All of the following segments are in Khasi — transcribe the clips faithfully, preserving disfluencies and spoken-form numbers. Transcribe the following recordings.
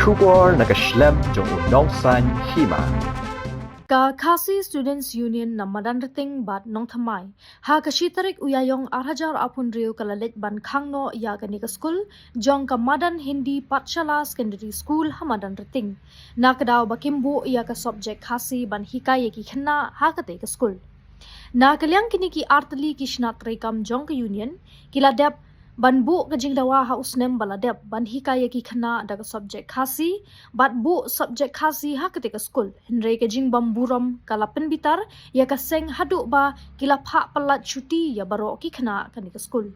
Khubor na ka shlem jong u nongsaiñ hima. Ka Khasi Students Union na Madanrting bad Nongthymmai ha ka shi tarik u Ïaïong ar hajar arphew hynriew ka la leit ban khang noh ïa kane ka skul jong ka Madan Hindi Pathshala Secondary School ha Madanrting, na ka daw ba kim buh ïa ka subject Khasi ban hikai ïa ki khynnah ha katei ka skul. Na ka liang kine ki artylli ki shnat treikam jong ka Union ki la dep ban buh ka jingdawa ha u snem ba la dep ban hikai ïa ki khynnah da ka subject Khasi bad buh subject Khasi ha katei ka skul, hynrei ka jingbym burom ka la pynbitar ïa ka seng haduh ba ki la phah pyllait shuti ïa baroh ki khynnah kane ka skul.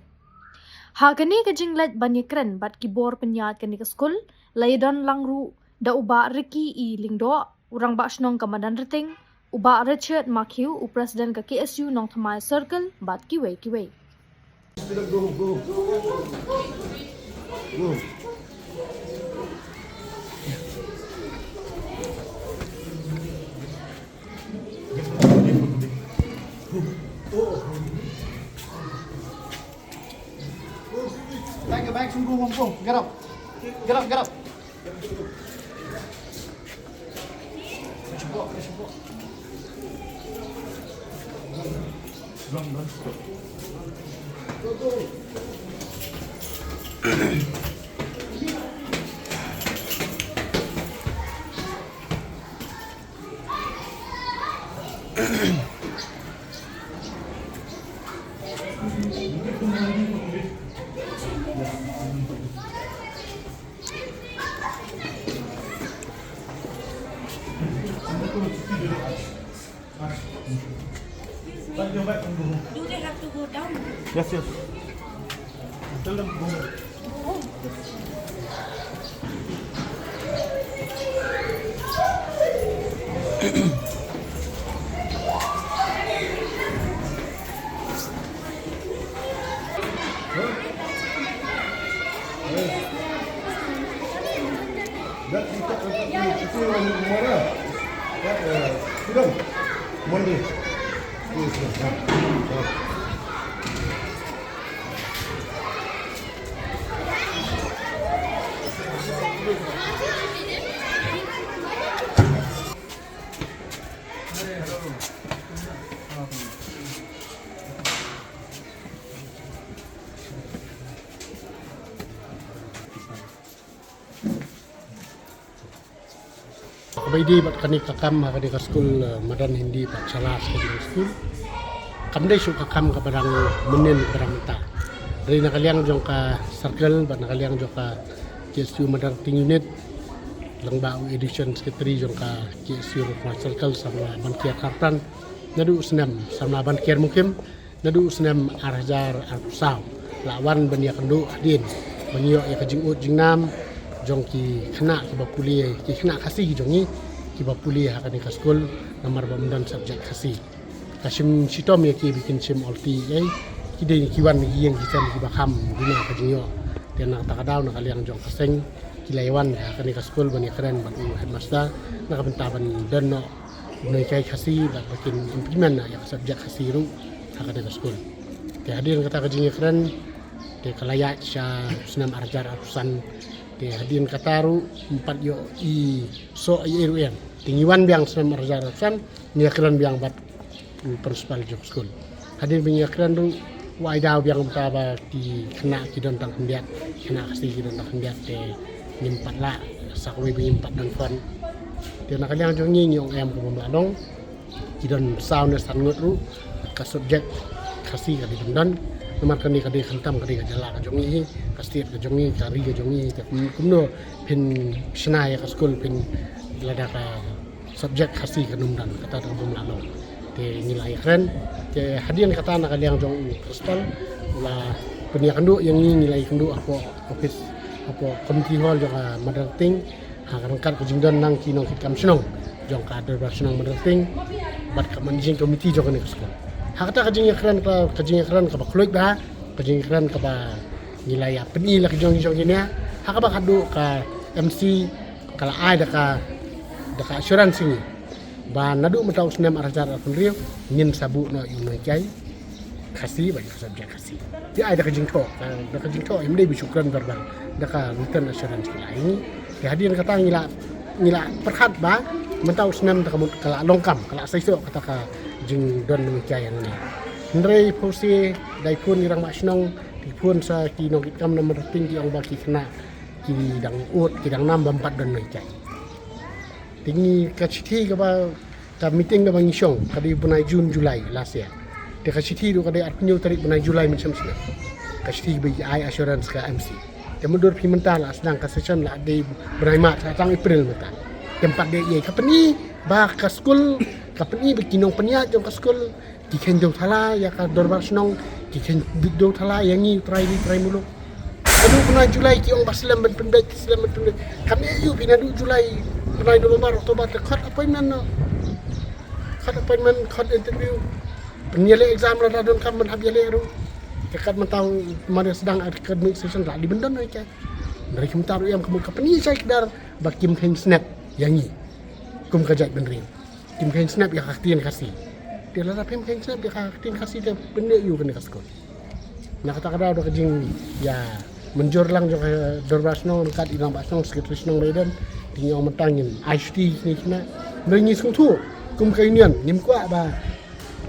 Ha kane ka jingleit ban ïakren bad ki bor pynïaid kane ka skul la ïadon lang ruh da u Bah Ricky E Lyngdoh, u Rangbah Shnong ka Madanrting, u Bah Richard Mathew, u President ka K S U Nongthymmai Circle bad kiwei kiwei. Back, back, go, go, go. Get up. Get up, get up. Do they have to go down? Yes, yes. Tell them to go. Monday. Kaba ïadei bad kane ka kam ha kane ka skul, eh, Madan Hindi Pathshala Secondary School. Kam dei shuh ka kam kaba dang mynnin kaba dang mynta. Hynrei na ka liang jong ka circle bad na ka liang jong ka K S U Madanrting unit, lyngba u additional secretary jong ka K S U Nongthymmai Circle, Samla Bankiar Kharpran, naduh u snem, Samla Bankiar Mukim, naduh u snem ar hajar arphew saw, la wan ban ïakynduh hadien ba ngi ïoh ïa ka jingud jingnam jong ki khynnah kiba pule, ki khynnah Khasi ki jong ngi kiba pule ha kane ka skul, namar ba ym don subject Khasi. Ka shim shitom ïa ki ba kin shim olti ei, ki dei ki wan na ki ïing ki sem kiba kham duna ka jingïoh. Te na kata ka daw na ka liang jong ka seng ki la ïa wan ha kane ka skul ban ïakren bad u headmaster na ka bynta ban don noh u nonghikai Khasi bad ba kin implement noh ïa ka subject Khasi ruh ha kane ka skul. Te hadien kata ka jingïakren te ka la ïaid sha snem ar hajar arphew san. Te hadien kata ruh ym pat ïoh i soh ei ei ruh em. Te ngi wan biang snem ar hajar arphew san, ngi ïakren biang bad u principal jong skul. Hadien ba ngi ïakren ruh u ai daw biang mynta ba ki khynnah ki don tang khyndiat, ki khynnah Khasi ki don tang khyndiat, te ngim pat lah, sa kawei ba ngim pat don fund. Te na ka liang jong ngi ngi ong em ka bym lah long. Ki don saw ne san ngut ruh ka subject Khasi ka dei ban don. Namar kane ka dei khamtam ka dei ka jylla ka jong ngi, ka state ka jong ngi, ka ri ka jong ngi. Te kum, kumno phin shna ïa ka skul phin lada ka subject Khasi kan ym don, kata ka bym lah long. Te ngi la ïakren, te hadien kata na ka liang jong u principal u la pynïakynduh ïa ngi, ngi la ïakynduh hapoh office, hapoh committee hall jong ka Madanrting, ha ka ryngkat ka jingdon nang ki nongkitkam shnong jong ka Dorbar Shnong Madanrting bad ka managing committee jong kane ka skul. Ha kata ka jingïakren, ka, ka jingïakren kaba khluit bha, ka jingïakren kaba ngi la ïa pyni la ki jong ki jong ki nia, ha kaba khatduh ka M C ka la ai da ka, da ka assurance ïa ngi ba naduh mynta u snem ar hajar arphew hynriew ngin sa buh noh ïa u nonghikai Khasi bad ïa ka subject Khasi. Te ai da ka jingthoh, ka, da ka jingthoh, ym dei ba shu kren verbal, da ka written assurance ki la ai ïa ngi. Te hadien kata ngi la, ngi la pyrkhat ba mynta u snem te ka mut ka la long kam, ka la seisoh kata ka jingdon nonghikai hangne. Hynrei phusi dei phone ïa ki rangbah shnong, ki phone sa ki nongkitkam na Mawryngkneng, ki ong ba ki khynnah ki dang ud, ki dang nam bym pat don nonghikai. Te ngi ka shithi kaba, ka meeting kaba ngi shong ka dei bnai June, July last year. Te ka shithi ruh ka dei arphew tarik bnai July mynshem snem. Ka shithi ba ai assurance ka M C. Te mutdur phi mynta la sdang ka session, la dei bnai March, la tang April mynta. Te ym pat dei ïa ka pyni ba ka skul, ka pyni ba ki nongpynïaid jong ka skul ki kheiñ dew thala ïa ka dorbar shnong, ki kheiñ dew thala ïa ngi u trai ri trai muluk. Naduh bnai July ki ong ba slem ban pynbeit, slem ban pynbeit. Kam ïoh ïa u phi naduh July, bnai November, October te khot appointment noh. Khot appointment, khot interview. Pynïaleh exam lada donkam ban hap ïaleh ruh. Te kat mynta mar sdang academic session la dei ban don nonghikai. Hynrei kumta ruh ïa ka mut ka pyni shai kdar ba kim kheiñ snap ïa ngi kum ka jaitbynriew. Kim kheiñ snap ïa ka ktien Khasi. Te lada phim kheiñ snap ïa ka ktien Khasi te pynïoh ïa kane ka skul. Na kata ka daw da ka jingïamynjur lang jong ka dorbar shnong, kat i rangbah shnong, secretary shnong ba ïadon, te ngi ong mynta ngin ai shuti kine kine. Hynrei ngi sngewthuh kum ka union ngim kwah ba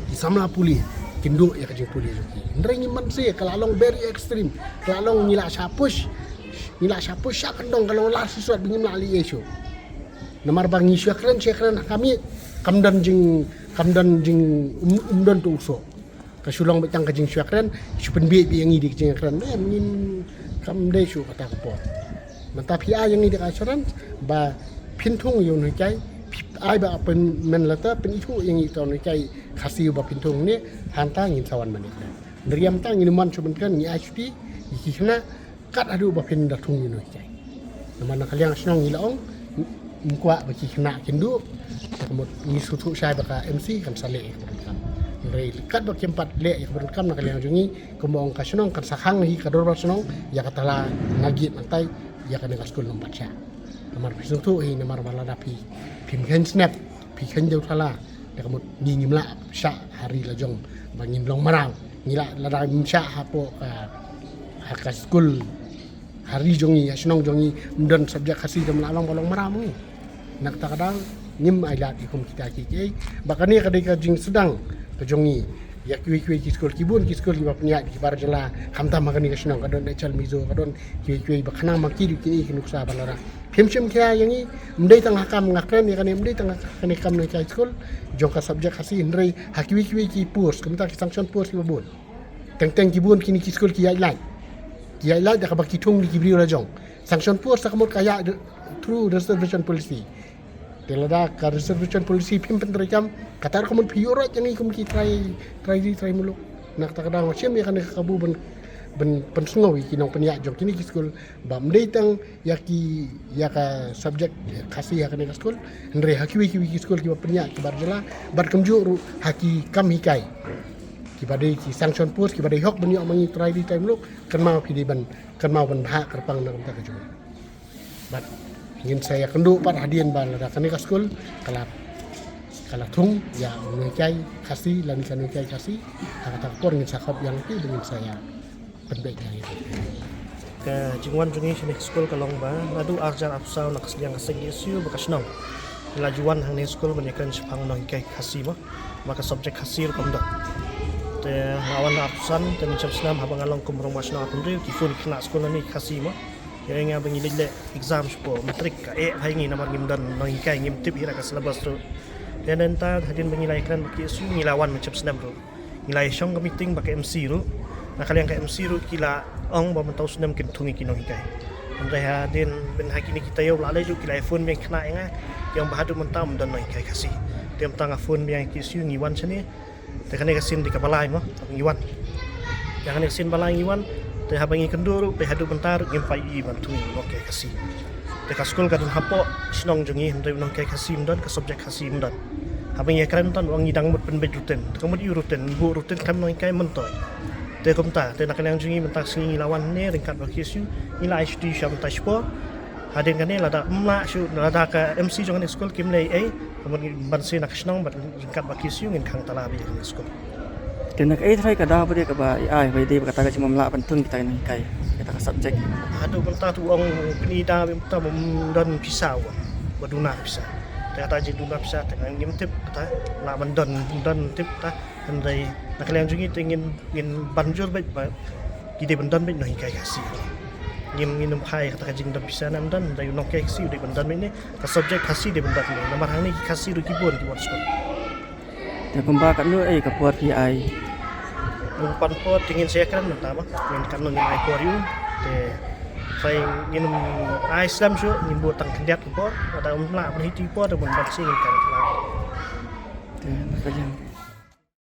ki samla pule kin duh ïa ka jingpule jong ki. Hynrei ngim banse, ka la long very extreme, ka la long ngi la shah push, ngi la shah push shah kyndong, ka long la shisot ba ngim lah leh ïa shuh. Namar ba ngi shu ïakren, shu ïakren ha ka miej, kam don jing, kam don jing, um, um don tu u soh. Ka shu long beit tang ka jingshu ïakren, shu pynbiej biej ïa ngi da ka jingïakren. Em, ngim, kam dei shuh kata ka por. Mynta phi ai ïa ngi da ka assurance ba phin thung ïa u nonghikai, phi ai ba appointment letter, pynithuh ïa ngi ïa u nonghikai Khasi uba phin thung ne, hangta ngin sa wan ban ïakren. Hynrei mynta ngim mon shuh ban kren, ngi ai shuti ïa ki khynnah, kat haduh ba phin da thung ïa u nonghikai. Namar na ka liang shnong ngi la ong, ym kwah ba ki khynnah kin duh, te ka mut ngi sngewthuh shai ba ka M C kan sa leh ïa kaba donkam. Hynrei kat ba kim pat leh ïa kaba donkam na ka liang jong ngi, kumba ong ka shnong kan sa khang hi ka dorbar shnong ïa ka thala na gate nangtai ïa kane ka skul ym pat shah. Namar phi sngewthuh hi, namar ba lada phi, phim kheiñ snap, phi kheiñ dew thala, te ka mut ngi ngim lah shah ha ri la jong ba ngin long mraw. Ngi lah lada ngim shah hapoh ka, ha ka skul ha ri jong ngi, ha shnong jong ngi, ym don subject Khasi, te ym lah long ba long mraw ma ngi. Na kata ka daw ngim ailad ïa kum kita kiei kiei. Ba kane ka dei ka jingsdang ka jong ngi ïa kiwei kiwei ki skul, ki bun ki skul kiba pynïaid, ki bar jylla, khamtam ha kane ka shnong, ka don H L Mizo, ka don kiwei kiwei, ba khnang ma ki ruh kin ïohi ki nuksa ba lada phim shim khia ïa ngi, ym dei tang ha kam nga kren ïa kane, ym dei tang ha kane ka kam nonghikai skul jong ka subject Khasi, hynrei ha kiwei kiwei ki post, kumta ki sanction post kiba bun. Teng teng ki bun kine ki skul ki ïaid lait. Ki ïaid lait da kaba ki thung ïa ki briew la jong. Sanction post ka mut ka ïaid through reservation policy. Te lada ka reservation policy phim pyntreikam, kata ka mut phi ïoh roi ïa ngi kum ki trai, trai ri trai muluk. Na kata ka daw nga shim ïa kane ka kabu ban, ban pynsngew ïa ki nongpynïaid jong kine ki skul ba ym dei tang ïa ki, ïa ka subject Khasi ha kane ka skul, hynrei ha kiwei kiwei ki skul kiba pynïaid ki bar jylla, bad kumjuh ruh ha ki kam hikai kiba dei ki sanction post, kiba dei hok ban ïoh ma ngi trai ri trai muluk, kynmaw phi dei ban, kynmaw ban bha kyrpang na ka bynta ka jong ngi. Bad ngin sa ïakynduh pat hadien ba lada kane ka skul ka la, ka la thung ïa u nonghikai Khasi lane ka nonghikai Khasi, ha kata ka por ngin sa khot ïa ngi ba ngin sa ïa pynbeit ïa ngi. Ka jingwan jong ngi shane ka skul ka long ba naduh arhajar arphew saw na ka liang ka seng K S U bad ka shnong, ngi la ju wan hangne ha skul ban ïakren shaphang nonghikai Khasi mo, ba ka subject Khasi ruh kam don. Te nga wan ha arphew san, te mynshem snem haba nga long kum rangbah shnong arphew hynriew, ki phone ki khynnah skul nangne Khasi mo. Ïa nga ba ngi leit leh exam shapoh matric ka eh bha ïa ngi namar ngim don nonghikai, ngim tip hi ïa ka syllabus ruh. Te nangta hadien ba ngi la ïakren bad K S U ngi la wan mynshem snem ruh. Ngi la ïashong ka meeting bad ka M C ruh. Na ka liang ka M C ruh ki la ong ba mynta u snem kin thung ïa ki nonghikai. Hynrei hadien ban ha kine ki taïew ba la leit ruh ki la phone biang khynnah ïa nga, ki ong ba haduh mynta ym don nonghikai Khasi. Te mynta nga phone biang ïa K S U ngi wan shane. Te kane ka sien dei kaba lai mo, ngi wan. Te kane ka sien ba lai ngi wan. Te haba ngi kynduh ruh, te haduh mynta ruh ngim pat ïohi ban thung ïa u nonghikai Khasi. Te ka skul ka don hapoh shnong jong ngi, hynrei u nonghikai Khasi ym don, ka subject Khasi ym don. Haba ngi ïakren tang u ong ngi dang mut pynbeit rutin. Te ka mut ïa u rutin, buh rutin khlem nonghikai myntoi. Te kumta, te na ka liang jong ngi mynta ka sngi ngi la wan hangne ryngkat bad K S U, ngi la ai shuti sha mynta shipor. Hadien kane lada ym lah shuh, lada ka M C jong kane ka skul kim leh ei ei, ka mut ngin banse na ka shnong bad ryngkat bad K S U ngin khang tala beit ïa kane ka skul. Na kaei trai ka daw ba dei kaba i ai ba dei ba kata ka jingmam lah ban tun kita nang kai kata ka subject. Haduh mynta tu ong pyni da mynta bym don pisa wa ba duna pisa. Te kata jing duna pisa te ngim tip kata lah ban don don tip kata. Hynrei na ka liang jong ngi te ngin ngin ban jur bad ba ki dei ban don bad noh hikai Khasi. Ngim ngin ym phai kata ka jing don pisa nam don dei nong kai Khasi dei ban don bad ne ka subject Khasi dei ban don ne namar hangne ki Khasi ruh ki bun ki wan skul. Te kumba katno ei ka por phi ai? Ngan pan por te ngin sa kren mynta ba ngin katno ngin ai por ïa u. Te phai ngin ai slem shuh ngin buh tang khyndiat ka por. Kata um lah ban hi ti por te ban ban si ngin kan kla. Te na ka liang